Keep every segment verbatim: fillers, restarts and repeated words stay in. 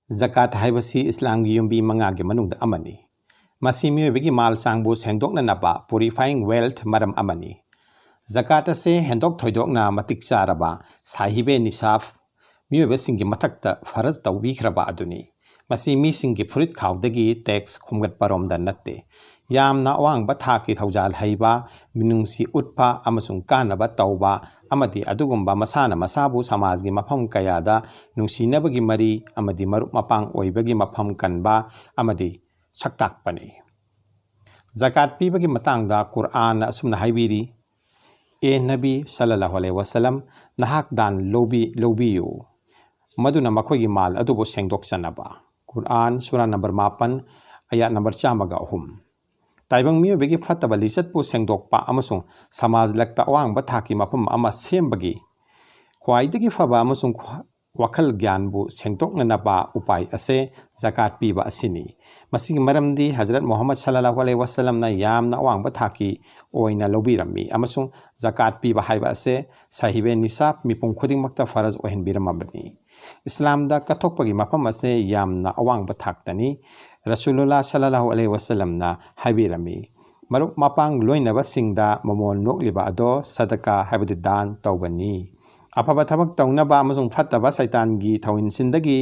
ꯖꯀꯥꯠ ꯍꯥꯏꯕꯁꯤ ꯏꯁꯂꯥꯝꯒꯤ ꯌꯨꯝꯕꯤ ꯃꯉꯥꯒꯤ ꯃꯅꯨꯡꯗ ꯑꯃꯅꯤ꯫ ꯃꯁꯤ ꯃꯤꯑꯣꯏꯕꯒꯤ ꯃꯥꯜ ꯆꯥꯡꯕꯨ ꯁꯦꯡꯗꯣꯛꯅꯅꯕ, purifying wealth, ꯃꯔꯝ ꯑꯃꯅꯤ꯫ ꯖꯀꯥꯠ ꯑꯁꯦ ꯍꯦꯟꯗꯣꯛ ꯊꯣꯏꯗꯣꯛꯅ ꯃꯇꯤꯛ ꯆꯥꯔꯕ ꯁꯥꯍꯤꯕꯦ ꯅꯤꯁꯥꯕ, ꯃꯤꯑꯣꯏꯕꯁꯤꯡꯒꯤ ꯃꯊꯛꯇ ꯐꯔꯖ ꯇꯧꯕꯤꯈ꯭ꯔꯕ ꯑꯗꯨꯅꯤ꯫ ꯃꯁꯤ ꯃꯤꯁꯤꯡꯒꯤ ꯐꯨꯔꯤꯠ ꯈꯥꯎꯗꯒꯤ ꯇꯦꯛꯁ ꯈꯣꯝꯒꯠꯄꯔꯣꯝꯗ ꯅꯠꯇꯦ꯫ ꯌꯥꯝꯅ ꯑꯋꯥꯡꯕ ꯊꯥꯛꯀꯤ ꯊꯧꯖꯥꯜ ꯍꯩꯕ, ꯃꯤꯅꯨꯡꯁꯤ ꯎꯠꯄ ꯑꯃꯁꯨꯡ ꯀꯥꯟꯅꯕ ꯇꯧꯕ ꯑꯃꯗꯤ ꯑꯗꯨꯒꯨꯝꯕ ꯃꯁꯥꯅ ꯃꯁꯥꯕꯨ ꯁꯃꯥꯖꯒꯤ ꯃꯐꯝ ꯀꯌꯥꯗ ꯅꯨꯡꯁꯤꯅꯕꯒꯤ ꯃꯔꯤ ꯑꯃꯗꯤ ꯃꯔꯨꯞ ꯃꯄꯥꯡ ꯑꯣꯏꯕꯒꯤ ꯃꯐꯝ ꯀꯟꯕ ꯑꯃꯗꯤ ꯁꯛꯇꯥꯛꯄꯅꯤ꯫ ꯖꯀꯥꯠ ꯄꯤꯕꯒꯤ ꯃꯇꯥꯡꯗ ꯀꯨꯔꯑꯥꯟꯅ ꯑꯁꯨꯝꯅ ꯍꯥꯏꯕꯤꯔꯤ, "ꯑꯦ ꯅꯕꯤ ꯁꯜꯂꯜꯂꯥꯍꯨ ꯑꯂꯩꯍꯤ ꯋꯥꯁꯜꯂꯝ, ꯅꯍꯥꯛ ꯗꯥꯟ ꯂꯧꯕꯤ-, ꯂꯧꯕꯤꯌꯨ, ꯃꯗꯨꯅ ꯃꯈꯣꯏꯒꯤ ꯃꯥꯜ ꯑꯗꯨꯕꯨ ꯁꯦꯡꯗꯣꯛꯆꯅꯕ"꯫ ꯀꯨꯔꯑꯥꯟ, ꯁꯨꯔꯥ ꯅꯝꯕꯔ ꯃꯥꯄꯟ, ꯑꯌꯥꯠ ꯅꯝꯕꯔ ꯆꯥꯝꯃꯒ ꯑꯍꯨꯝ꯫ ꯇꯥꯏꯕꯪ ꯃꯤꯑꯣꯏꯕꯒꯤ ꯐꯠꯇꯕ ꯂꯤꯆꯠꯄꯨ ꯁꯦꯡꯗꯣꯛꯄ ꯑꯃꯁꯨꯡ ꯁꯃꯥꯖ ꯂꯛꯇ ꯑꯋꯥꯡꯕ ꯊꯥꯛꯀꯤ ꯃꯐꯝ ꯑꯃ ꯁꯦꯝꯕꯒꯤ ꯈ꯭ꯋꯥꯏꯗꯒꯤ ꯐꯕ ꯑꯃꯁꯨꯡ ꯈ꯭ꯋꯥ-, ꯋꯥꯈꯜ ꯒ꯭ꯌꯥꯟꯕꯨ ꯁꯦꯡꯗꯣꯛꯅꯅꯕ ꯎꯄꯥꯏ ꯑꯁꯦ ꯖꯀꯥꯠ ꯄꯤꯕ ꯑꯁꯤꯅꯤ꯫ ꯃꯁꯤꯒꯤ ꯃꯔꯝꯗꯤ ꯍꯖꯔꯠ ꯃꯨꯍꯝꯃꯗ ꯁꯜꯂꯜꯂꯥꯍꯨ ꯑꯂꯩꯍꯤ ꯋꯥꯁꯜꯂꯝꯅ ꯌꯥꯝꯅ ꯑꯋꯥꯡꯕ ꯊꯥꯛꯀꯤ ꯑꯣꯏꯅ ꯂꯧꯕꯤꯔꯝꯃꯤ, ꯑꯃꯁꯨꯡ ꯖꯀꯥꯠ ꯄꯤꯕ ꯍꯥꯏꯕ ꯑꯁꯦ ꯁꯥꯍꯤꯕꯦ ꯅꯤꯁꯥꯕ ꯃꯤꯄꯨꯝ ꯈꯨꯗꯤꯡꯃꯛꯇ ꯐꯔꯖ ꯑꯣꯏꯍꯟꯕꯤꯔꯝꯃꯕꯅꯤ꯫ ꯏꯁꯂꯥꯝꯗ ꯀꯠꯊꯣꯛꯄꯒꯤ ꯃꯐꯝ ꯑꯁꯦ ꯌꯥꯝꯅ ꯑꯋꯥꯡꯕ ꯊꯥꯛꯇꯅꯤ꯫ ꯔꯁꯨꯂꯨꯜꯂꯥ ꯁꯜꯂꯜꯂꯥꯍꯨ ꯑꯂꯩꯍꯤ ꯋꯥꯁꯜꯂꯝꯅ ꯍꯥꯏꯕꯤꯔꯝꯃꯤ, "ꯃꯔꯨꯞ ꯃꯄꯥꯡ ꯂꯣꯏꯅꯕꯁꯤꯡꯗ ꯃꯃꯣꯟ ꯅꯣꯛꯂꯤꯕ ꯑꯗꯣ ꯁꯗꯀꯥ ꯍꯥꯏꯕꯗꯤ ꯗꯥꯟ ꯇꯧꯕꯅꯤ"꯫ ꯑꯐꯕ ꯊꯕꯛ ꯇꯧꯅꯕ ꯑꯃꯁꯨꯡ ꯐꯠꯇꯕ ꯁꯩꯇꯥꯟꯒꯤ ꯊꯧꯑꯣꯏꯟꯁꯤꯟꯗꯒꯤ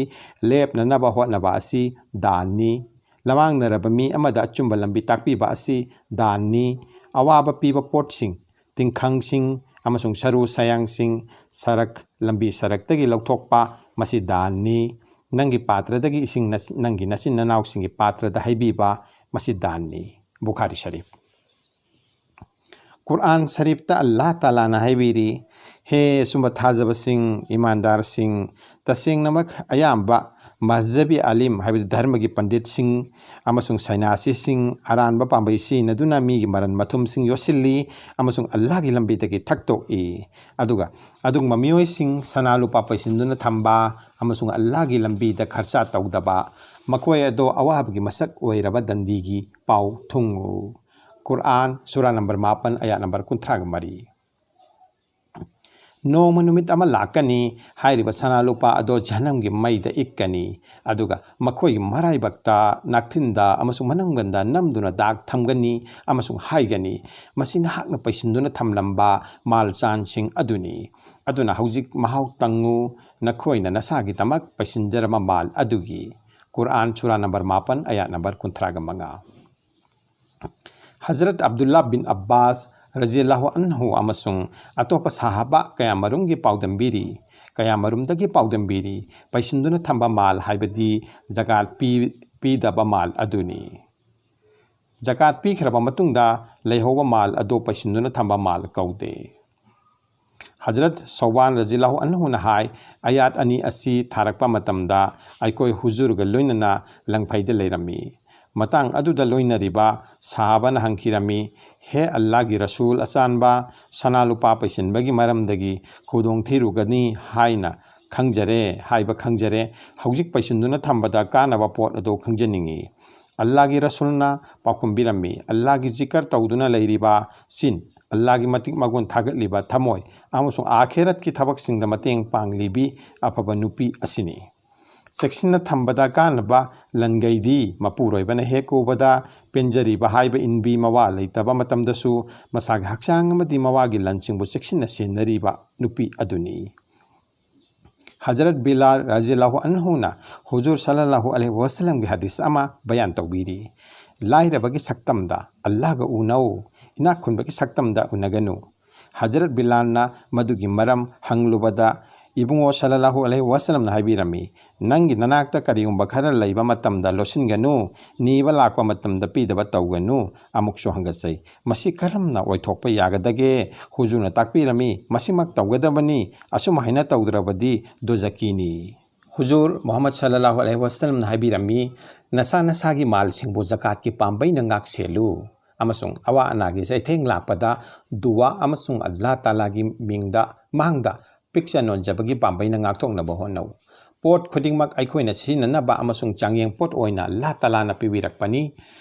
ꯂꯦꯞꯅꯅꯕ ꯍꯣꯠꯅꯕ ꯑꯁꯤ ꯗꯥꯟꯅꯤ꯫ ꯂꯃꯥꯡꯅꯔꯕ ꯃꯤ ꯑꯃꯗ ꯑꯆꯨꯝꯕ ꯂꯝꯕꯤ ꯇꯥꯛꯄꯤꯕ ꯑꯁꯤ ꯗꯥꯟꯅꯤ꯫ ꯑꯋꯥꯕ ꯄꯤꯕ ꯄꯣꯠꯁꯤꯡ, ꯇꯤꯡꯈꯪꯁꯤꯡ ꯑꯃꯁꯨꯡ ꯁꯔꯨ ꯁꯌꯥꯡꯁꯤꯡ ꯁꯔꯛ, ꯂꯝꯕꯤ ꯁꯔꯛꯇꯒꯤ ꯂꯧꯊꯣꯛꯄ, ꯃꯁꯤ ꯗꯥꯟꯅꯤ꯫ ꯅꯪꯒꯤ ꯄꯥꯇ꯭ꯔꯗꯒꯤ ꯏꯁꯤꯡ ꯅꯆ-, ꯅꯪꯒꯤ ꯅꯆꯤꯟ ꯅꯅꯥꯎꯁꯤꯡꯒꯤ ꯄꯥꯇ꯭ꯔꯗ ꯍꯩꯕꯤꯕ, ꯃꯁꯤ ꯗꯥꯟꯅꯤ꯫ ꯕꯨꯈꯥꯔꯤ ꯁꯔꯤꯐ꯫ ꯀꯨꯔꯑꯥꯟ ꯁꯔꯤꯐꯇ ꯑꯜꯂꯥꯍ ꯇꯥꯂꯥꯅ ꯍꯥꯏꯕꯤꯔꯤ, "ꯍꯦ ꯑꯆꯨꯝꯕ ꯊꯥꯖꯕꯁꯤꯡ, ꯏꯃꯥꯟꯗꯥꯔꯁꯤꯡ, ꯇꯁꯦꯡꯅꯃꯛ ꯑꯌꯥꯝꯕ ꯃꯖꯍꯕꯤ ꯑꯥꯂꯤꯝ, ꯍꯥꯏꯕꯗꯤ ꯙꯔꯃꯒꯤ ꯄꯟꯗꯤꯠꯁꯤꯡ ꯑꯃꯁꯨꯡ ꯁꯩꯅꯥꯁꯤꯁꯤꯡ, ꯑꯔꯥꯟꯕ ꯄꯥꯝꯕꯩ ꯁꯤꯖꯤꯟꯅꯗꯨꯅ ꯃꯤꯒꯤ ꯃꯔꯟ ꯃꯊꯨꯝꯁꯤꯡ ꯌꯣꯠꯁꯤꯜꯂꯤ ꯑꯃꯁꯨꯡ ꯑꯜꯂꯥꯍꯒꯤ ꯂꯝꯕꯤꯗꯒꯤ ꯊꯛꯇꯣꯛꯏ꯫ ꯑꯗꯨꯒ ꯑꯗꯨꯒꯨꯝꯕ ꯃꯤꯑꯣꯏꯁꯤꯡ, ꯁꯅꯥ ꯂꯨꯄꯥ ꯄꯩꯁꯤꯟꯗꯨꯅ ꯊꯝꯕ ꯑꯃꯁꯨꯡ ꯑꯜꯂꯥꯍꯒꯤ ꯂꯝꯕꯤꯗ ꯈꯔꯆꯥ ꯇꯧꯗꯕ, ꯃꯈꯣꯏ ꯑꯗꯣ ꯑꯋꯥꯕꯒꯤ ꯃꯁꯛ ꯑꯣꯏꯔꯕ ꯗꯟꯗꯤꯒꯤ ꯄꯥꯎ ꯊꯨꯡꯉꯨ"꯫ ꯀꯨꯔꯑꯥꯟ, ꯁꯨꯔꯥ ꯅꯝꯕꯔ ꯃꯥꯄꯟ, ꯑꯌꯥꯠ ꯅꯝꯕꯔ ꯀꯨꯟꯊ꯭ꯔꯥꯒ ꯃꯔꯤ꯫ ꯅꯣꯡꯃ ꯅꯨꯃꯤꯠ ꯑꯃ ꯂꯥꯛꯀꯅꯤ, ꯍꯥꯏꯔꯤꯕ ꯁꯅꯥ ꯂꯨꯄꯥ ꯑꯗꯣ ꯖꯍꯟꯅꯝꯒꯤ ꯃꯩꯗ ꯏꯛꯀꯅꯤ, ꯑꯗꯨꯒ ꯃꯈꯣꯏꯒꯤ ꯃꯔꯥꯏꯕꯛꯇ, ꯅꯥꯛꯊꯤꯟꯗ ꯑꯃꯁꯨꯡ ꯃꯅꯪꯒꯟꯗ ꯅꯝꯗꯨꯅ ꯗꯥꯛ ꯊꯝꯒꯅꯤ ꯑꯃꯁꯨꯡ ꯍꯥꯏꯒꯅꯤ, "ꯃꯁꯤ ꯅꯍꯥꯛꯅ ꯄꯩꯁꯤꯟꯗꯨꯅ ꯊꯝꯂꯝꯕ ꯃꯥꯜ ꯆꯥꯟꯁꯤꯡ ꯑꯗꯨꯅꯤ꯫ ꯑꯗꯨꯅ ꯍꯧꯖꯤꯛ ꯃꯍꯥꯎ ꯇꯪꯉꯨ, ꯅꯈꯣꯏꯅ ꯅꯁꯥꯒꯤꯗꯃꯛ ꯄꯩꯁꯤꯟꯖꯔꯕ ꯃꯥꯜ ꯑꯗꯨꯒꯤ"꯫ ꯀꯨꯔꯥꯟ, ꯁꯨꯔꯥ ꯅꯝꯕꯔ ꯃꯥꯄꯟ, ꯑꯌꯥꯠ ꯅꯝꯕꯔ ꯀꯨꯟꯊ꯭ꯔꯥꯒ ꯃꯉꯥ꯫ ꯍꯖꯔꯠ ꯑꯕꯗꯨꯜꯂꯥ ꯕꯤꯟ ꯑꯕꯥꯁ ꯔꯖꯤꯌꯜꯂꯥꯍꯨ ꯑꯟꯍꯨ ꯑꯃꯁꯨꯡ ꯑꯇꯣꯞꯄ ꯁꯥꯍꯥꯕꯥ ꯀꯌꯥꯃꯔꯨꯝꯒꯤ ꯄꯥꯎꯗꯝꯕꯤꯔꯤ, ꯀꯌꯥꯃꯔꯨꯝꯗꯒꯤ ꯄꯥꯎꯗꯝꯕꯤꯔꯤ, ꯄꯩꯁꯤꯟꯗꯨꯅ ꯊꯝꯕ ꯃꯥꯜ ꯍꯥꯏꯕꯗꯤ ꯖꯀꯥꯠ ꯄꯤ-, ꯄꯤꯗꯕ ꯃꯥꯜ ꯑꯗꯨꯅꯤ꯫ ꯖꯀꯥꯠ ꯄꯤꯈ꯭ꯔꯕ ꯃꯇꯨꯡꯗ ꯂꯩꯍꯧꯕ ꯃꯥꯜ ꯑꯗꯨ ꯄꯩꯁꯤꯟꯗꯨꯅ ꯊꯝꯕ ꯃꯥꯜ ꯀꯧꯗꯦ꯫ ꯍꯖꯔꯠ ꯁꯧꯕꯥꯟ ꯔꯖꯤꯌꯜꯂꯥꯍꯨ ꯑꯟꯍꯨꯅ ꯍꯥꯏ, ꯑꯌꯥꯠ ꯑꯅꯤ ꯑꯁꯤ ꯊꯥꯔꯛꯄ ꯃꯇꯝꯗ ꯑꯩꯈꯣꯏ ꯍꯨꯖꯨꯔꯒ ꯂꯣꯏꯅꯅ ꯂꯪꯐꯩꯗ ꯂꯩꯔꯝꯃꯤ꯫ ꯃꯇꯥꯡ ꯑꯗꯨꯗ ꯂꯣꯏꯅꯔꯤꯕ ꯁꯍꯥꯕꯥꯅ ꯍꯪꯈꯤꯔꯝꯃꯤ, "ꯍꯦ ꯑꯜꯂꯥꯍꯒꯤ ꯔꯁꯨꯜ ꯑꯆꯥꯟꯕ, ꯁꯅꯥ ꯂꯨꯄꯥ ꯄꯩꯁꯤꯟꯕꯒꯤ ꯃꯔꯝꯗꯒꯤ ꯈꯨꯗꯣꯡ ꯊꯤꯔꯨꯒꯅꯤ ꯍꯥꯏꯅ ꯈꯪꯖꯔꯦ, ꯍꯥꯏꯕ ꯈꯪꯖꯔꯦ꯫ ꯍꯧꯖꯤꯛ ꯄꯩꯁꯤꯟꯗꯨꯅ ꯊꯝꯕꯗ ꯀꯥꯟꯅꯕ ꯄꯣꯠ ꯑꯗꯨ ꯈꯪꯖꯅꯤꯡꯏ"꯫ ꯑꯜꯂꯥꯍꯒꯤ ꯔꯁꯨꯜꯅ ꯄꯥꯎꯈꯨꯝꯕꯤꯔꯝꯃꯤ, "ꯑꯜꯂꯥꯍꯒꯤ ꯖꯤꯀꯔ ꯇꯧꯗꯨꯅ ꯂꯩꯔꯤꯕ ꯆꯤꯟ, ꯑꯜꯂꯥꯍꯒꯤ ꯃꯇꯤꯛ ꯃꯒꯨꯟ ꯊꯥꯒꯠꯂꯤꯕ ꯊꯃꯣꯏ ꯑꯃꯁꯨꯡ ꯑꯥꯈꯤꯔꯠꯀꯤ ꯊꯕꯛꯁꯤꯡꯗ ꯃꯇꯦꯡ ꯄꯥꯡꯂꯤꯕꯤ ꯑꯐꯕ ꯅꯨꯄꯤ ꯑꯁꯤꯅꯤ"꯫ ꯆꯦꯛꯁꯤꯟꯅ ꯊꯝꯕꯗ ꯀꯥꯟꯅꯕ ꯂꯟꯒꯩꯗꯤ ꯃꯄꯨꯔꯣꯏꯕꯅ ꯍꯦꯛ ꯎꯕꯗ ꯄꯦꯟꯖꯔꯤꯕ ꯍꯥꯏꯕ ꯏꯟꯕꯤ ꯃꯋꯥ ꯂꯩꯇꯕ ꯃꯇꯝꯗꯁꯨ ꯃꯁꯥꯒꯤ ꯍꯛꯆꯥꯡ ꯑꯃꯗꯤ ꯃꯋꯥꯒꯤ ꯂꯟꯁꯤꯡꯕꯨ ꯆꯦꯛꯁꯤꯟꯅ ꯁꯦꯟꯅꯔꯤꯕ ꯅꯨꯄꯤ ꯑꯗꯨꯅꯤ꯫ ꯍꯖꯔꯠ ꯕꯤꯂꯥꯜ ꯔꯖꯤꯌꯜꯂꯥꯍꯨ ꯑꯟꯍꯨꯅ ꯍꯨꯖꯨꯔ ꯁꯜꯂꯜꯂꯥꯍꯨ ꯑꯂꯩꯍꯤ ꯋꯁꯜꯂꯝꯒꯤ ꯍꯗꯤꯁ ꯑꯃ ꯕꯌꯥꯟ ꯇꯧꯕꯤꯔꯤ, "ꯂꯥꯏꯔꯕꯒꯤ ꯁꯛꯇꯝꯗ ꯑꯜꯂꯥꯍꯒ ꯎꯅꯧ, ꯏꯅꯥꯛ ꯈꯨꯟꯕꯒꯤ ꯁꯛꯇꯝꯗ ꯎꯅꯒꯅꯨ"꯫ ꯍꯖꯔꯠ ꯕꯤꯂꯥꯜꯅ ꯃꯗꯨꯒꯤ ꯃꯔꯝ ꯍꯪꯂꯨꯕꯗ, "ꯏꯕꯨꯡꯉꯣ ꯁꯜꯂꯜꯂꯥꯍꯨ ꯑꯂꯩꯍꯤ ꯋꯁꯜꯂꯝꯅ ꯍꯥꯏꯕꯤꯔꯝꯃꯤ, ꯅꯪꯒꯤ ꯅꯅꯥꯛꯇ ꯀꯔꯤꯒꯨꯝꯕ ꯈꯔ ꯂꯩꯕ ꯃꯇꯝꯗ ꯂꯣꯠꯁꯤꯟꯒꯅꯨ, ꯅꯤꯕ ꯂꯥꯛꯄ ꯃꯇꯝꯗ ꯄꯤꯗꯕ ꯇꯧꯒꯅꯨ꯫ ꯑꯃꯨꯛꯁꯨ ꯍꯪꯒꯠꯆꯩ, ꯃꯁꯤ ꯀꯔꯝꯅ ꯑꯣꯏꯊꯣꯛꯄ ꯌꯥꯒꯗꯒꯦ?" ꯍꯨꯖꯨꯔꯅ ꯇꯥꯛꯄꯤꯔꯝꯃꯤ, "ꯃꯁꯤꯃꯛ ꯇꯧꯒꯗꯕꯅꯤ, ꯑꯁꯨꯝ ꯍꯥꯏꯅ ꯇꯧꯗ꯭ꯔꯕꯗꯤ ꯗꯣꯖꯀꯤꯅꯤ"꯫ ꯍꯨꯖꯨꯔ ꯃꯨꯍꯝꯃꯗ ꯁꯜꯂꯜꯂꯥꯍꯨ ꯑꯂꯩꯍꯤ ꯋꯁꯜꯂꯝꯅ ꯍꯥꯏꯕꯤꯔꯝꯃꯤ, "ꯅꯁꯥ ꯅꯁꯥꯒꯤ ꯃꯥꯜꯁꯤꯡꯕꯨ ꯖꯀꯥꯠꯀꯤ ꯄꯥꯝꯕꯩꯅ ꯉꯥꯛ ꯁꯦꯜꯂꯨ, ꯑꯃꯁꯨꯡ ꯑꯋꯥ ꯑꯅꯥꯒꯤ ꯆꯩꯊꯦꯡ ꯂꯥꯛꯄꯗ ꯗꯨꯋꯥ ꯑꯃꯁꯨꯡ ꯑꯜꯂꯥꯍ ꯇꯥꯂꯥꯒꯤ ꯃꯤꯡꯗ ꯃꯥꯡꯗ ꯄꯤꯛꯆ ꯅꯣꯟꯖꯕꯒꯤ ꯄꯥꯝꯕꯩꯅ ꯉꯥꯛꯊꯣꯛꯅꯕ ꯍꯣꯠꯅꯧ꯫ ꯄꯣꯠ ꯈꯨꯗꯤꯡꯃꯛ ꯑꯩꯈꯣꯏꯅ ꯁꯤꯖꯤꯟꯅꯅꯕ ꯑꯃꯁꯨꯡ ꯆꯥꯡꯌꯦꯡ ꯄꯣꯠ ꯑꯣꯏꯅ ꯑꯜꯂꯥꯍ ꯇꯥꯂꯥꯅ ꯄꯤꯕꯤꯔꯛꯄꯅꯤ꯫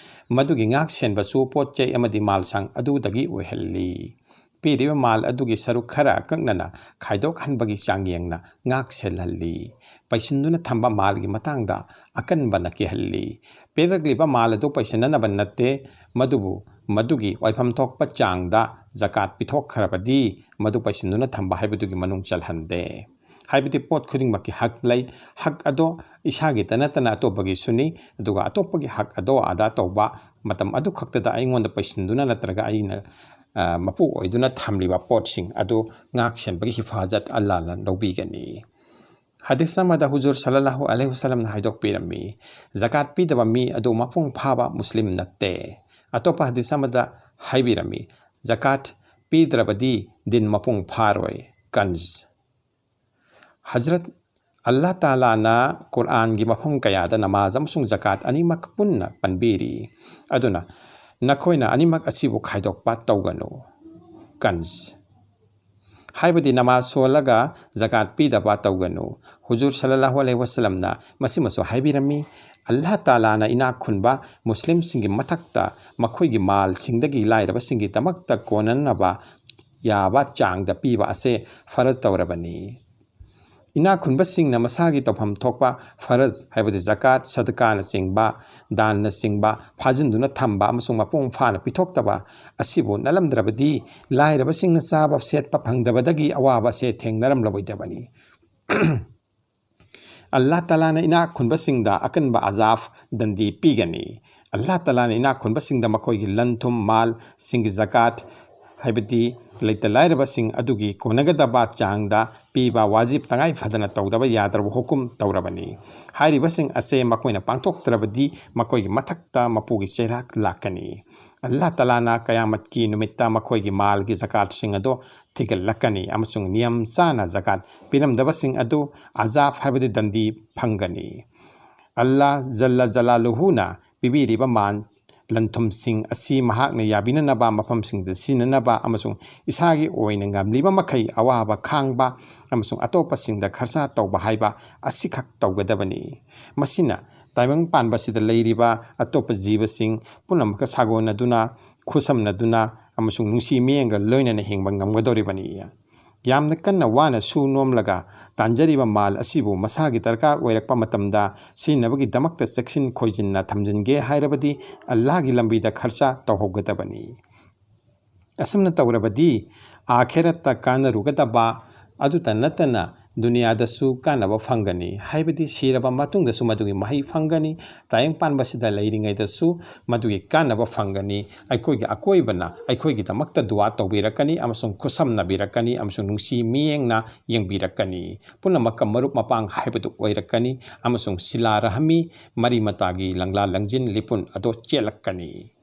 ꯃꯗꯨꯒꯤ ꯉꯥꯛ ꯁꯦꯟꯕꯁꯨ ꯄꯣꯠ ꯆꯩ ꯑꯃꯗꯤ ꯃꯥꯜꯁꯪ ꯑꯗꯨꯗꯒꯤ ꯑꯣꯏꯍꯜꯂꯤ"꯫ ꯄꯤꯔꯤꯕ ꯃꯥꯜ ꯑꯗꯨꯒꯤ ꯁꯔꯨꯛ ꯈꯔ ꯑꯀꯛꯅꯅ ꯈꯥꯏꯗꯣꯛꯍꯟꯕꯒꯤ ꯆꯥꯡꯌꯦꯡꯅ ꯉꯥꯛ ꯁꯦꯜꯍꯜꯂꯤ꯫ ꯄꯩꯁꯤꯟꯗꯨꯅ ꯊꯝꯕ ꯃꯥꯜꯒꯤ ꯃꯇꯥꯡꯗ ꯑꯀꯟꯕꯅ ꯀꯤꯍꯜꯂꯤ꯫ ꯄꯤꯔꯛꯂꯤꯕ ꯃꯥꯜ ꯑꯗꯨ ꯄꯩꯁꯤꯟꯅꯅꯕ ꯅꯠꯇꯦ, ꯃꯗꯨꯕꯨ ꯃꯗꯨꯒꯤ ꯑꯣꯏꯐꯝ ꯊꯣꯛꯄ ꯆꯥꯡꯗ ꯖꯀꯥꯠ ꯄꯤꯊꯣꯛꯈ꯭ꯔꯕꯗꯤ ꯃꯗꯨ ꯄꯩꯁꯤꯟꯗꯨꯅ ꯊꯝꯕ ꯍꯥꯏꯕꯗꯨꯒꯤ ꯃꯅꯨꯡ ꯆꯜꯍꯟꯗꯦ꯫ ꯍꯥꯏꯕꯗꯤ ꯄꯣꯠ ꯈꯨꯗꯤꯡꯃꯛꯀꯤ ꯍꯛ ꯂꯩ꯫ ꯍꯛ ꯑꯗꯣ ꯏꯁꯥꯒꯤꯇ ꯅꯠꯇꯅ ꯑꯇꯣꯞꯄꯒꯤꯁꯨꯅꯤ꯫ ꯑꯗꯨꯒ ꯑꯇꯣꯞꯄꯒꯤ ꯍꯛ ꯑꯗꯣ ꯑꯗꯥ ꯇꯧꯕ, ꯃꯇꯝ ꯑꯗꯨ ꯈꯛꯇꯗ ꯑꯩꯉꯣꯟꯗ ꯄꯩꯁꯤꯟꯗꯨꯅ ꯅꯠꯇ꯭ꯔꯒ ꯑꯩꯅ, ꯑ, ꯃꯄꯨ ꯑꯣꯏꯗꯨꯅ ꯊꯝꯂꯤꯕ ꯄꯣꯠꯁꯤꯡ ꯑꯗꯨ ꯉꯥꯛ ꯁꯦꯟꯕꯒꯤ ꯍꯤꯐꯥꯖꯠ ꯑꯜꯂꯥꯍꯅ ꯂꯧꯕꯤꯒꯅꯤ꯫ ꯍꯗꯤꯁ ꯑꯃꯗ ꯍꯨꯖꯨꯔ ꯁꯜꯂꯜꯂꯥꯍꯨ ꯑꯂꯩꯍꯤ ꯋꯁꯜꯂꯝꯅ ꯍꯥꯏꯗꯣꯛꯄꯤꯔꯝꯃꯤ, ꯖꯀꯥꯠ ꯄꯤꯗꯕ ꯃꯤ ꯑꯗꯨ ꯃꯄꯨꯡ ꯐꯥꯕ ꯃꯨꯁꯂꯤꯝ ꯅꯠꯇꯦ꯫ ꯑꯇꯣꯞꯄ ꯍꯗꯤꯁ ꯑꯃꯗ ꯍꯥꯏꯕꯤꯔꯝꯃꯤ, ꯖꯀꯥꯠ ꯄꯤꯗ꯭ꯔꯕꯗꯤ ꯗꯤꯟ ꯃꯄꯨꯡ ꯐꯥꯔꯣꯏ꯫ ꯀꯟꯖ꯫ ꯍꯖꯔꯠ ꯑꯜꯂꯥꯍ ꯇꯥꯂꯥꯅ ꯀꯨꯔꯑꯥꯟꯒꯤ ꯃꯐꯝ ꯀꯌꯥꯗ ꯅꯃꯥꯖ ꯑꯃꯁꯨꯡ ꯖꯀꯥꯠ ꯑꯅꯤꯃꯛ ꯄꯨꯟꯅ ꯄꯟꯕꯤꯔꯤ꯫ ꯑꯗꯨꯅ ꯅꯈꯣꯏꯅ ꯑꯅꯤꯃꯛ ꯑꯁꯤꯕꯨ ꯈꯥꯏꯗꯣꯛꯄ ꯇꯧꯒꯅꯨ꯫ ꯀꯟꯖ꯫ ꯍꯥꯏꯕꯗꯤ ꯅꯃꯥꯖ ꯁꯣꯜꯂꯒ ꯖꯀꯥꯠ ꯄꯤꯗꯕ ꯇꯧꯒꯅꯨ꯫ ꯍꯨꯖꯨꯔ ꯁꯜꯂꯜꯂꯥꯍꯨ ꯑꯂꯩꯍꯤ ꯋꯁꯜꯂꯝꯅ ꯃꯁꯤꯃꯁꯨ ꯍꯥꯏꯕꯤꯔꯝꯃꯤ, ꯑꯜꯂꯥꯍ ꯇꯥꯂꯥꯅ ꯏꯅꯥꯛ ꯈꯨꯟꯕ ꯃꯨꯁꯂꯤꯝꯁꯤꯡꯒꯤ ꯃꯊꯛꯇ ꯃꯈꯣꯏꯒꯤ ꯃꯥꯜꯁꯤꯡꯗꯒꯤ ꯂꯥꯏꯔꯕꯁꯤꯡꯒꯤꯗꯃꯛꯇ ꯀꯣꯟꯅꯅꯕ ꯌꯥꯕ ꯆꯥꯡꯗ ꯄꯤꯕ ꯑꯁꯦ ꯐꯔꯖ ꯇꯧꯔꯕꯅꯤ꯫ ꯏꯅꯥꯛ ꯈꯨꯟꯕꯁꯤꯡꯅ ꯃꯁꯥꯒꯤ ꯇꯧꯐꯝ ꯊꯣꯛꯄ ꯐꯔꯖ, ꯍꯥꯏꯕꯗꯤ ꯖꯀꯥꯠ, ꯁꯗꯀꯥꯅꯆꯤꯡꯕ, ꯗꯥꯟꯅꯆꯤꯡꯕ ꯐꯥꯖꯤꯟꯗꯨꯅ ꯊꯝꯕ ꯑꯃꯁꯨꯡ ꯃꯄꯨꯡ ꯐꯥꯅ ꯄꯤꯊꯣꯛꯇꯕ ꯑꯁꯤꯕꯨ ꯅꯠꯂꯝꯗ꯭ꯔꯕꯗꯤ, ꯂꯥꯏꯔꯕꯁꯤꯡꯅ ꯆꯥꯕ ꯁꯦꯠꯄ ꯐꯪꯗꯕꯗꯒꯤ ꯑꯋꯥꯕ ꯑꯁꯦ ꯊꯦꯡꯅꯔꯝꯂꯣꯏꯗꯕꯅꯤ꯫ ꯑꯜꯂꯥꯍ ꯇꯥꯂꯥꯅ ꯏꯅꯥꯛ ꯈꯨꯟꯕꯁꯤꯡꯗ ꯑꯀꯟꯕ ꯑꯖꯥꯕ, ꯗꯟꯗꯤ, ꯄꯤꯒꯅꯤ꯫ ꯑꯜꯂꯥꯍ ꯇꯥꯂꯥꯅ ꯏꯅꯥꯛ ꯈꯨꯟꯕꯁꯤꯡꯗ ꯃꯈꯣꯏꯒꯤ ꯂꯟ ꯊꯨꯝ, ꯃꯥꯜꯁꯤꯡꯒꯤ ꯖꯀꯥꯠ, ꯍꯥꯏꯕꯗꯤ ꯂꯩꯇ ꯂꯥꯏꯔꯕꯁꯤꯡ ꯑꯗꯨꯒꯤ ꯀꯣꯟꯅꯒꯗꯕ ꯆꯥꯡꯗ ꯄꯤꯕ ꯋꯥꯖꯤꯕ, ꯇꯉꯥꯏ ꯐꯗꯅ ꯇꯧꯗꯕ ꯌꯥꯗ꯭ꯔꯕ ꯍꯨꯀꯨꯝ ꯇꯧꯔꯕꯅꯤ꯫ ꯍꯥꯏꯔꯤꯕꯁꯤꯡ ꯑꯁꯦ ꯃꯈꯣꯏꯅ ꯄꯥꯡꯊꯣꯛꯇ꯭ꯔꯕꯗꯤ ꯃꯈꯣꯏꯒꯤ ꯃꯊꯛꯇ ꯃꯄꯨꯒꯤ ꯆꯩꯔꯥꯛ ꯂꯥꯛꯀꯅꯤ꯫ ꯑꯜꯂꯥꯍ ꯇꯥꯂꯥꯅ ꯀꯌꯥꯃꯠꯀꯤ ꯅꯨꯃꯤꯠꯇ ꯃꯈꯣꯏꯒꯤ ꯃꯥꯜꯒꯤ ꯖꯀꯥꯠꯁꯤꯡ ꯑꯗꯨ ꯊꯤꯒꯠꯂꯛꯀꯅꯤ ꯑꯃꯁꯨꯡ ꯅꯤꯌꯝ ꯆꯥꯅ ꯖꯀꯥꯠ ꯄꯤꯔꯝꯗꯕꯁꯤꯡ ꯑꯗꯨ ꯑꯖꯥꯕ, ꯍꯥꯏꯕꯗꯤ ꯗꯟꯗꯤ, ꯐꯪꯒꯅꯤ꯫ ꯑꯜꯂꯥꯍ ꯖꯜꯂ ꯖꯂꯥꯂꯨꯍꯨꯅ ꯄꯤꯕꯤꯔꯤꯕ ꯃꯥꯜ, ꯂꯟ ꯊꯨꯝꯁꯤꯡ ꯑꯁꯤ ꯃꯍꯥꯛꯅ ꯌꯥꯕꯤꯅꯅꯕ ꯃꯐꯝꯁꯤꯡꯗ ꯁꯤꯖꯤꯟꯅꯅꯕ ꯑꯃꯁꯨꯡ ꯏꯁꯥꯒꯤ ꯑꯣꯏꯅ ꯉꯝꯂꯤꯕ ꯃꯈꯩ ꯑꯋꯥꯕ ꯈꯥꯡꯕ ꯑꯃꯁꯨꯡ ꯑꯇꯣꯞꯄꯁꯤꯡꯗ ꯈꯔꯁꯥ ꯇꯧꯕ ꯍꯥꯏꯕ ꯑꯁꯤꯈꯛ ꯇꯧꯒꯗꯕꯅꯤ꯫ ꯃꯁꯤꯅ ꯇꯥꯏꯕꯪ ꯄꯥꯟꯕꯁꯤꯗ ꯂꯩꯔꯤꯕ ꯑꯇꯣꯞꯄ ꯖꯤꯕꯁꯤꯡ ꯄꯨꯝꯅꯃꯛꯀ ꯁꯥꯒꯣꯟꯅꯗꯨꯅ, ꯈꯨꯠꯁꯝꯅꯗꯨꯅ, ꯑꯃꯁꯨꯡ ꯅꯨꯡꯁꯤ ꯃꯤꯠꯌꯦꯡꯒ ꯂꯣꯏꯅꯅ ꯍꯤꯡꯕ ꯉꯝꯒꯗꯧꯔꯤꯕꯅꯤ꯫ ꯌꯥꯝꯅ ꯀꯟꯅ ꯋꯥꯅ ꯁꯨ ꯅꯣꯝꯂꯒ ꯇꯥꯟꯖꯔꯤꯕ ꯃꯥꯜ ꯑꯁꯤꯕꯨ ꯃꯁꯥꯒꯤ ꯗꯔꯀꯥꯔ ꯑꯣꯏꯔꯛꯄ ꯃꯇꯝꯗ ꯁꯤꯖꯤꯟꯅꯕꯒꯤꯗꯃꯛꯇ ꯆꯦꯛꯁꯤꯟ ꯈꯣꯏꯖꯤꯟꯅ ꯊꯝꯖꯤꯟꯒꯦ ꯍꯥꯏꯔꯕꯗꯤ ꯑꯜꯂꯥꯍꯒꯤ ꯂꯝꯕꯤꯗ ꯈꯔꯆ ꯇꯧꯍꯧꯒꯗꯕꯅꯤ꯫ ꯑꯁꯨꯝꯅ ꯇꯧꯔꯕꯗꯤ ꯑꯥꯈꯦꯔꯠꯇ ꯀꯥꯟꯅꯔꯨꯒꯗꯕ ꯑꯗꯨꯇ ꯅꯠꯇꯅ ꯗꯨꯅꯤꯌꯥꯗꯁꯨ ꯀꯥꯟꯅꯕ ꯐꯪꯒꯅꯤ, ꯍꯥꯏꯕꯗꯤ ꯁꯤꯔꯕ ꯃꯇꯨꯡꯗꯁꯨ ꯃꯗꯨꯒꯤ ꯃꯍꯩ ꯐꯪꯒꯅꯤ꯫ ꯇꯥꯏꯕꯪ ꯄꯥꯟꯕꯁꯤꯗ ꯂꯩꯔꯤꯉꯩꯗꯁꯨ ꯃꯗꯨꯒꯤ ꯀꯥꯟꯅꯕ ꯐꯪꯒꯅꯤ꯫ ꯑꯩꯈꯣꯏꯒꯤ ꯑꯀꯣꯏꯕꯅ ꯑꯩꯈꯣꯏꯒꯤꯗꯃꯛꯇ ꯗꯨꯋꯥ ꯇꯧꯕꯤꯔꯛꯀꯅꯤ ꯑꯃꯁꯨꯡ ꯈꯨꯠꯁꯝꯅꯕꯤꯔꯛꯀꯅꯤ ꯑꯃꯁꯨꯡ ꯅꯨꯡꯁꯤ ꯃꯤꯠꯌꯦꯡꯅ ꯌꯦꯡꯕꯤꯔꯛꯀꯅꯤ꯫ ꯄꯨꯝꯅꯃꯛꯀ ꯃꯔꯨꯞ ꯃꯄꯥꯡ ꯍꯥꯏꯕꯗꯨ ꯑꯣꯏꯔꯛꯀꯅꯤ ꯑꯃꯁꯨꯡ ꯁꯤꯂꯥ ꯔꯍꯃꯤ, ꯃꯔꯤ ꯃꯇꯥꯒꯤ ꯂꯪꯂꯥ ꯂꯪꯖꯤꯟ ꯂꯤꯄꯨꯟ ꯑꯗꯨ ꯆꯦꯜꯂꯛꯀꯅꯤ꯫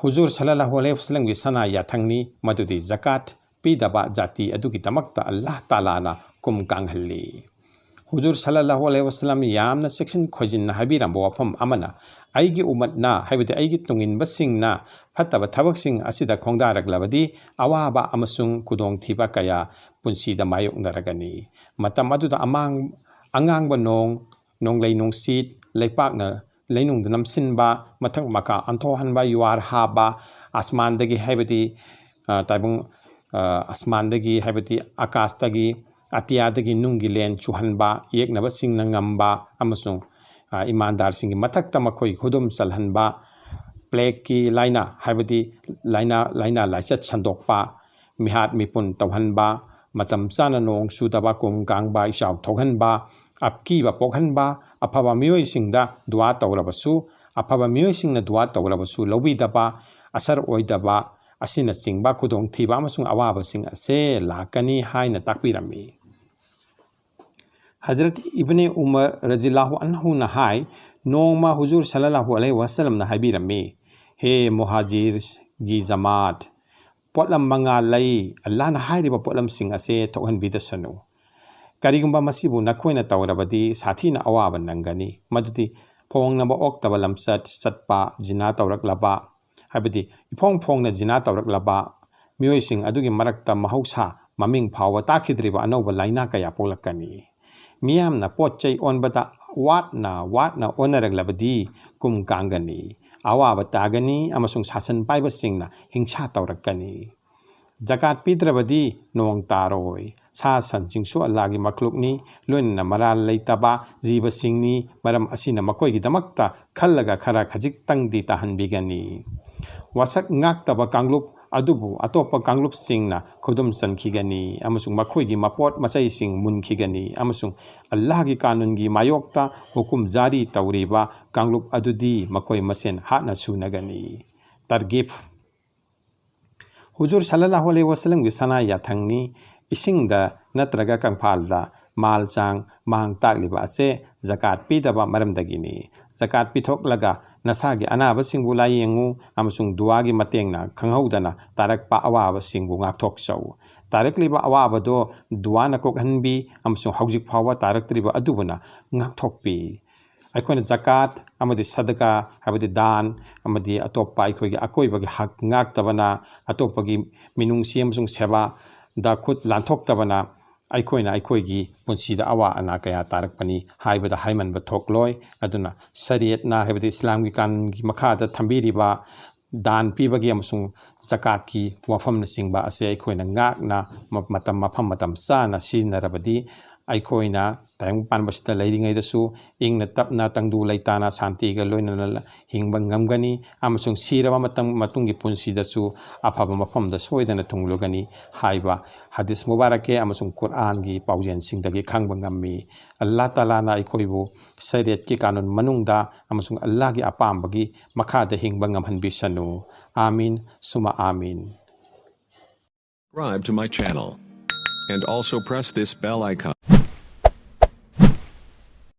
ꯍꯨꯖꯨꯔ ꯁꯜꯂꯜꯂꯥꯍꯨ ꯑꯂꯩꯍꯤ ꯋꯁꯜꯂꯝꯒꯤ ꯁꯅꯥ ꯌꯥꯊꯪꯅꯤ, ꯃꯗꯨꯗꯤ ꯖꯀꯥꯠ ꯄꯤꯗꯕ ꯖꯥꯇꯤ ꯑꯗꯨꯒꯤꯗꯃꯛꯇ ꯑꯜꯂꯥꯍ ꯇꯥꯂꯥꯅ ꯀꯨꯝ ꯀꯥꯡꯍꯜꯂꯤ꯫ ꯍꯨꯖꯨꯔ ꯁꯜꯂꯜꯂꯥꯍꯨ ꯑꯂꯩꯍꯤ ꯋꯁꯜꯂꯝ ꯌꯥꯝꯅ ꯆꯦꯛꯁꯤꯟ ꯈꯣꯏꯖꯤꯟꯅ ꯍꯥꯏꯕꯤꯔꯝꯕ ꯋꯥꯐꯝ ꯑꯃꯅ, "ꯑꯩꯒꯤ ꯎꯃꯠꯅ, ꯍꯥꯏꯕꯗꯤ ꯑꯩꯒꯤ ꯇꯨꯡꯏꯟꯕꯁꯤꯡꯅ ꯐꯠꯇꯕ ꯊꯕꯛꯁꯤꯡ ꯑꯁꯤꯗ ꯈꯣꯡꯗꯥꯔꯛꯂꯕꯗꯤ ꯑꯋꯥꯕ ꯑꯃꯁꯨꯡ ꯈꯨꯗꯣꯡꯊꯤꯕ ꯀꯌꯥ ꯄꯨꯟꯁꯤꯗ ꯃꯥꯌꯣꯛꯅꯔꯒꯅꯤ꯫ ꯃꯇꯝ ꯑꯗꯨꯗ ꯑꯃꯥꯡ-, ꯑꯉꯥꯡꯕ ꯅꯣꯡ, ꯅꯣꯡꯂꯩ ꯅꯨꯡꯁꯤꯠ, ꯂꯩꯄꯥꯛꯅ ꯂꯩꯅꯨꯡꯗ ꯅꯝꯁꯤꯟꯕ, ꯃꯊꯛ ꯃꯈꯥ ꯑꯣꯟꯊꯣꯛꯍꯟꯕ, ꯌꯨꯍꯥꯔ ꯍꯥꯕ, ꯑꯁꯃꯥꯟꯗꯒꯤ ꯍꯥꯏꯕꯗꯤ, ꯑ, ꯇꯥꯏꯕꯪ, ꯑ, ꯑꯁꯃꯥꯟꯗꯒꯤ ꯍꯥꯏꯕꯗꯤ ꯑꯀꯥꯁꯇꯒꯤ, ꯑꯇꯤꯌꯥꯗꯒꯤ ꯅꯨꯡꯒꯤ ꯂꯦꯟ ꯆꯨꯍꯟꯕ, ꯌꯦꯛꯅꯕꯁꯤꯡꯅ ꯉꯝꯕ ꯑꯃꯁꯨꯡ, ꯑ, ꯏꯃꯥꯟꯗꯥꯔꯁꯤꯡꯒꯤ ꯃꯊꯛꯇ ꯃꯈꯣꯏ ꯈꯨꯗꯨꯝ ꯆꯜꯍꯟꯕ, ꯄ꯭ꯂꯦꯒꯀꯤ ꯂꯥꯏꯅꯥ ꯍꯥꯏꯕꯗꯤ ꯂꯥꯏꯅꯥ, ꯂꯥꯏꯅꯥ ꯂꯥꯏꯆꯠ ꯁꯟꯗꯣꯛꯄ, ꯃꯤꯍꯥꯠ ꯃꯤꯄꯨꯟ ꯇꯧꯍꯟꯕ, ꯃꯇꯝ ꯆꯥꯅ ꯅꯣꯡ ꯆꯨꯗꯕ, ꯀꯨꯝ ꯀꯥꯡꯕ, ꯏꯆꯥꯎ ꯊꯣꯛꯍꯟꯕ, ꯑꯀꯤꯕ ꯄꯣꯛꯍꯟꯕ, ꯑꯐꯕ ꯃꯤꯑꯣꯏꯁꯤꯡꯗ ꯗꯨꯋꯥ ꯇꯧꯔꯕꯁꯨ, ꯑꯐꯕ ꯃꯤꯑꯣꯏꯁꯤꯡꯅ ꯗꯨꯋꯥ ꯇꯧꯔꯕꯁꯨ ꯂꯧꯕꯤꯗꯕ, ꯑꯁꯔ ꯑꯣꯏꯗꯕ ꯑꯁꯤꯅꯆꯤꯡꯕ ꯈꯨꯗꯣꯡꯊꯤꯕ ꯑꯃꯁꯨꯡ ꯑꯋꯥꯕꯁꯤꯡ ꯑꯁꯦ ꯂꯥꯛꯀꯅꯤ" ꯍꯥꯏꯅ ꯇꯥꯛꯄꯤꯔꯝꯃꯤ꯫ ꯍꯖꯔꯠ ꯏꯕꯅꯦ ꯎꯃꯔ ꯔꯖꯤꯜꯂꯥꯍꯨ ꯑꯟꯍꯨꯅ ꯍꯥꯏ, ꯅꯣꯡꯃ ꯍꯨꯖꯨꯔ ꯁꯜꯂꯜꯂꯥꯍꯨ ꯑꯂꯩꯍꯤ ꯋꯁꯜꯂꯝꯅ ꯍꯥꯏꯕꯤꯔꯝꯃꯤ, "ꯍꯦ ꯃꯨꯍꯥꯖꯤꯔꯒꯤ ꯖꯃꯥꯠ, ꯄꯣꯠꯂꯝ ꯃꯉꯥ ꯂꯩ, ꯑꯜꯂꯥꯍꯅ ꯍꯥꯏꯔꯤꯕ ꯄꯣꯠꯂꯝꯁꯤꯡ ꯑꯁꯦ ꯊꯣꯛꯍꯟꯕꯤꯗꯁꯅꯨ꯫ ꯀꯔꯤꯒꯨꯝꯕ ꯃꯁꯤꯕꯨ ꯅꯈꯣꯏꯅ ꯇꯧꯔꯕꯗꯤ ꯁꯥꯊꯤꯅ ꯑꯋꯥꯕ ꯅꯪꯒꯅꯤ꯫ ꯃꯗꯨꯗꯤ ꯐꯣꯡꯅꯕ ꯑꯣꯛꯇꯕ ꯂꯝꯆꯠ ꯆꯠꯄ, ꯖꯤꯅꯥ ꯇꯧꯔꯛꯂꯕ, ꯍꯥꯏꯕꯗꯤ ꯏꯐꯣꯡ ꯐꯣꯡꯅ ꯖꯤꯅꯥ ꯇꯧꯔꯛꯂꯕ ꯃꯤꯑꯣꯏꯁꯤꯡ ꯑꯗꯨꯒꯤ ꯃꯔꯛꯇ ꯃꯍꯧꯁꯥ ꯃꯃꯤꯡ ꯐꯥꯎꯕ ꯇꯥꯈꯤꯗ꯭ꯔꯤꯕ ꯑꯅꯧꯕ ꯂꯥꯏꯅꯥ ꯀꯌꯥ ꯄꯣꯛꯂꯛꯀꯅꯤ꯫ ꯃꯤꯌꯥꯝꯅ ꯄꯣꯠ ꯆꯩ ꯑꯣꯟꯕꯗ ꯋꯥꯠꯅ ꯋꯥꯠꯅ ꯑꯣꯟꯅꯔꯛꯂꯕꯗꯤ ꯀꯨꯝ ꯀꯥꯡꯒꯅꯤ꯫ ꯑꯋꯥꯕ ꯇꯥꯒꯅꯤ ꯑꯃꯁꯨꯡ ꯁꯥꯁꯟ ꯄꯥꯏꯕꯁꯤꯡꯅ ꯍꯤꯡꯁꯥ ꯇꯧꯔꯛꯀꯅꯤ꯫ ꯖꯀꯥꯠ ꯄꯤꯗ꯭ꯔꯕꯗꯤ ꯅꯣꯡ ꯇꯥꯔꯣꯏ꯫ ꯁꯥ ꯁꯟꯁꯤꯡꯁꯨ ꯑꯜꯂꯥꯍꯒꯤ ꯃꯈꯂꯨꯛꯅꯤ, ꯂꯣꯏꯅꯅ ꯃꯔꯥꯜ ꯂꯩꯇꯕ ꯖꯤꯕꯁꯤꯡꯅꯤ꯫ ꯃꯔꯝ ꯑꯁꯤꯅ ꯃꯈꯣꯏꯒꯤꯗꯃꯛꯇ ꯈꯜꯂꯒ ꯈꯔ ꯈꯖꯤꯛꯇꯪꯗꯤ ꯇꯥꯍꯟꯕꯤꯒꯅꯤ꯫ ꯋꯥꯁꯛ ꯉꯥꯛꯇꯕ ꯀꯥꯡꯂꯨꯞ ꯑꯗꯨꯕꯨ ꯑꯇꯣꯞꯄ ꯀꯥꯡꯂꯨꯞꯁꯤꯡꯅ ꯈꯨꯗꯨꯝ ꯆꯟꯈꯤꯒꯅꯤ ꯑꯃꯁꯨꯡ ꯃꯈꯣꯏꯒꯤ ꯃꯄꯣꯠ ꯃꯆꯩꯁꯤꯡ ꯃꯨꯟꯈꯤꯒꯅꯤ ꯑꯃꯁꯨꯡ ꯑꯜꯂꯥꯍꯒꯤ ꯀꯥꯅꯨꯟꯒꯤ ꯃꯥꯌꯣꯛꯇ ꯍꯨꯀꯨꯝ ꯖꯥꯔꯤ ꯇꯧꯔꯤꯕ ꯀꯥꯡꯂꯨꯞ ꯑꯗꯨꯗꯤ ꯃꯈꯣꯏ ꯃꯁꯦꯟ ꯍꯥꯠꯅ ꯁꯨꯅꯒꯅꯤ꯫ ꯇꯔꯒꯤꯕ꯫ ꯍꯨꯖꯨꯔ ꯁꯜꯂꯜꯂꯥꯍꯨ ꯑꯂꯩꯍꯤ ꯋꯥꯁꯜꯂꯝꯒꯤ ꯁꯅꯥ ꯌꯥꯊꯪꯅꯤ꯫ ꯏꯁꯤꯡꯗ ꯅꯠꯇ꯭ꯔꯒ ꯀꯪꯐꯥꯜꯗ ꯃꯥꯜ ꯆꯥꯡ ꯃꯥꯡ ꯇꯥꯛꯂꯤꯕ ꯑꯁꯦ ꯖꯀꯥꯠ ꯄꯤꯗꯕ ꯃꯔꯝꯗꯒꯤꯅꯤ꯫ ꯖꯀꯥꯠ ꯄꯤꯊꯣꯛꯂꯒ ꯅꯁꯥꯒꯤ ꯑꯅꯥꯕꯁꯤꯡꯕꯨ ꯂꯥꯌꯦꯡꯉꯨ ꯑꯃꯁꯨꯡ ꯗꯨꯋꯥꯒꯤ ꯃꯇꯦꯡꯅ ꯈꯪꯍꯧꯗꯅ ꯇꯥꯔꯛꯄ ꯑꯋꯥꯕꯁꯤꯡꯕꯨ ꯉꯥꯛꯊꯣꯛꯆꯧ꯫ ꯇꯥꯔꯛꯂꯤꯕ ꯑꯋꯥꯕꯗꯣ ꯗꯨꯋꯥꯅ ꯀꯣꯛꯍꯟꯕꯤ ꯑꯃꯁꯨꯡ ꯍꯧꯖꯤꯛ ꯐꯥꯎꯕ ꯇꯥꯔꯛꯇ꯭ꯔꯤꯕ ꯑꯗꯨꯕꯨꯅ ꯉꯥꯛꯊꯣꯛꯄꯤ꯫ ꯑꯩꯈꯣꯏꯅ ꯖꯀꯥꯠ ꯑꯃꯗꯤ ꯁꯗꯀꯥ, ꯍꯥꯏꯕꯗꯤ ꯗꯥꯟ, ꯑꯃꯗꯤ ꯑꯇꯣꯞꯄ ꯑꯩꯈꯣꯏꯒꯤ ꯑꯀꯣꯏꯕꯒꯤ ꯍꯛ ꯉꯥꯛꯇꯕꯅ, ꯑꯇꯣꯞꯄꯒꯤ ꯃꯤꯅꯨꯡꯁꯤ ꯑꯃꯁꯨꯡ ꯁꯦꯕꯥꯗ ꯈꯨꯠ ꯂꯥꯟꯊꯣꯛꯇꯕꯅ ꯑꯩꯈꯣꯏꯅ ꯑꯩꯈꯣꯏꯒꯤ ꯄꯨꯟꯁꯤꯗ ꯑꯋꯥ ꯑꯅꯥ ꯀꯌꯥ ꯇꯥꯔꯛꯄꯅꯤ ꯍꯥꯏꯕꯗ ꯍꯥꯏꯃꯟꯕ ꯊꯣꯛꯂꯣꯏ꯫ ꯑꯗꯨꯅ ꯁꯔꯤꯌꯠꯅ, ꯍꯥꯏꯕꯗꯤ ꯏꯁꯂꯥꯝꯒꯤ ꯀꯥꯅꯨꯟꯒꯤ ꯃꯈꯥꯗ ꯊꯝꯕꯤꯔꯤꯕ ꯗꯥꯟ ꯄꯤꯕꯒꯤ ꯑꯃꯁꯨꯡ ꯖꯀꯥꯠꯀꯤ ꯋꯥꯐꯝꯅꯆꯤꯡꯕ ꯑꯁꯦ ꯑꯩꯈꯣꯏꯅ ꯉꯥꯛꯅ ꯃ-, ꯃꯇꯝ, ꯃꯐꯝ ꯃꯇꯝ ꯆꯥꯅ ꯁꯤꯖꯤꯟꯅꯔꯕꯗꯤ ꯑꯩꯈꯣꯏꯅ ꯇꯥꯏꯕꯪ ꯄꯥꯟꯕꯁꯤꯗ ꯂꯩꯔꯤꯉꯩꯗꯁꯨ ꯏꯪꯅ ꯇꯞꯅ, ꯇꯪꯗꯨ ꯂꯩꯇꯥꯅ, ꯁꯥꯟꯇꯤꯒ ꯂꯣꯏꯅꯅ ꯍꯤꯡꯕ ꯉꯝꯒꯅꯤ ꯑꯃꯁꯨꯡ ꯁꯤꯔꯕ ꯃꯇꯝ, ꯃꯇꯨꯡꯒꯤ ꯄꯨꯟꯁꯤꯗꯁꯨ ꯑꯐꯕ ꯃꯐꯝꯗ ꯁꯣꯏꯗꯅ ꯊꯨꯡꯂꯒꯅꯤ ꯍꯥꯏꯕ ꯍꯗꯤꯁ ꯃꯨꯕꯥꯔꯛꯀꯤ ꯑꯃꯁꯨꯡ ꯀꯨꯔꯑꯥꯟꯒꯤ ꯄꯥꯎꯖꯦꯜꯁꯤꯡꯗꯒꯤ ꯈꯪꯕ ꯉꯝꯃꯤ꯫ ꯑꯜꯂꯥꯍ ꯇꯥꯂꯥꯅ ꯑꯩꯈꯣꯏꯕꯨ ꯁꯔꯤꯌꯠꯀꯤ ꯀꯥꯅꯨꯟ ꯃꯅꯨꯡꯗ ꯑꯃꯁꯨꯡ ꯑꯜꯂꯥꯍꯒꯤ ꯑꯄꯥꯝꯕꯒꯤ ꯃꯈꯥꯗ ꯍꯤꯡꯕ ꯉꯝꯍꯟꯕꯤꯁꯅꯨ꯫ ꯑꯥꯃꯤꯟ ꯁꯨꯃ ꯑꯥꯃꯤꯟ꯫ Subscribe to my channel. And also press this bell icon.